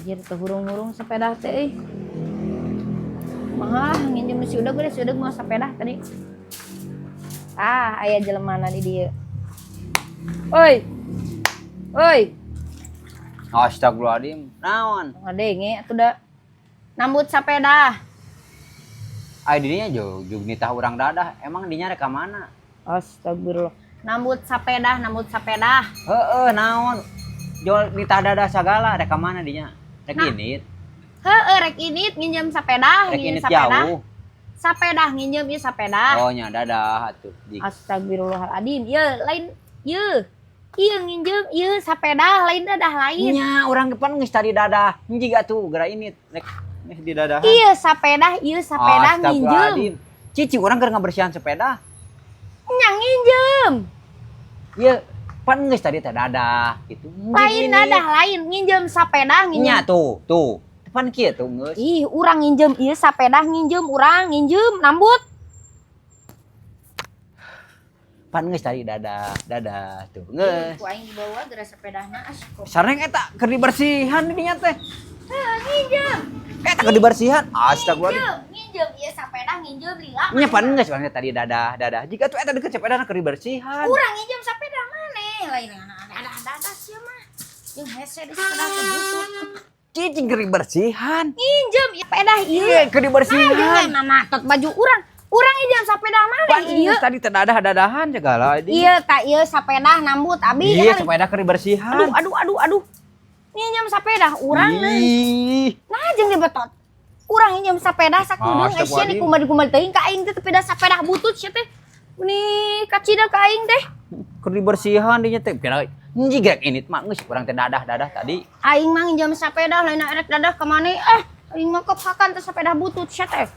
Anjir, teu hurung-hurung sepeda teh euy. Kumaha nginjem si Udeg, udah si Udeg mau sepeda tadi. Ah, aya jelemana di dieu. Oi. Oi. Astagfirullahaladzim. Naon? Ngadenge atuh da. Nambut sepeda. Ai dirinya jauh jug nitah urang dadah. Emang dinya rek ka mana? Astagfirullah. Nambut sepeda, nambut sepeda. Heeh, naon? Jol nitah dadah sagala rek ka mana dinya? Rek Nah. init. Heeh, rek init nginjem sepeda, Rek nginjem init sepeda. jauh. Sepeda nginjem ieu sepeda. Oh nya dadah atuh. Jik. Astagfirullahaladzim. Ye, lain ye. Ieu nginjem ieu sepeda, lain dadah lain. Nya urang depan geus tadi dadah. Jig atuh geura init. Rek geus di dadahan. Iya sepeda, ieu sepeda nginjem. Astagfirullahaladzim. Cici urang keur ngabersihan sepeda. Nya nginjem. Ieu pan geus tadi teh dadah gitu. Lain dadah lain, nginjem sepeda nginjem. Nya tuh, tuh. Pan kieu tuh geus. Ih, urang nginjem ieu sepeda, nginjem urang nginjem nambut. Pan geus tadi dadah, dadah tuh geus. Ku aing dibawa geura sepedana as kok. Sareng eta keur dibersihan di dinya teh. Heuh, nginjem. Eta keur dibersihan. Astagfirullah. Nginjem, nginjem ieu sepeda nginjem lila. Nya pan geus pan tadi dadah, dadah. Jika tuh eta deket sepeda keur dibersihan. Urang nginjem sepeda maneh, lain dadah dadah sia mah. Jeung hese di sepeda teh butut. Cicing keur dibersihan. Nginjem ieu sepeda ieu. Iya, keur Nah, dibersihan. jeung matot baju urang. Urang nginjem sepeda maneh Pan ieu. geus tadi teh dadah dadahan segala. Iya, tak ieu sepeda nambut abi. Iya, sepeda keur dibersihan. Aduh, aduh, aduh, aduh. Nginjem sepeda urang nah. Ih. Nah, jeung dibetot. Urang nginjem sepeda sakudeung Ah, sia astagfirullahaladzim. dikumbal-kumbal teuing ka aing teh sepeda sepeda butut sia teh. Meni kacida ka aing teh. Keur dibersihan dinya teh. Kira jig rek init mah geus urang teh dadah dadah tadi. Aing mah nginjem sepeda lain erek dadah ka maneh eh. Aing mah kepakan teh sepeda butut sia teh.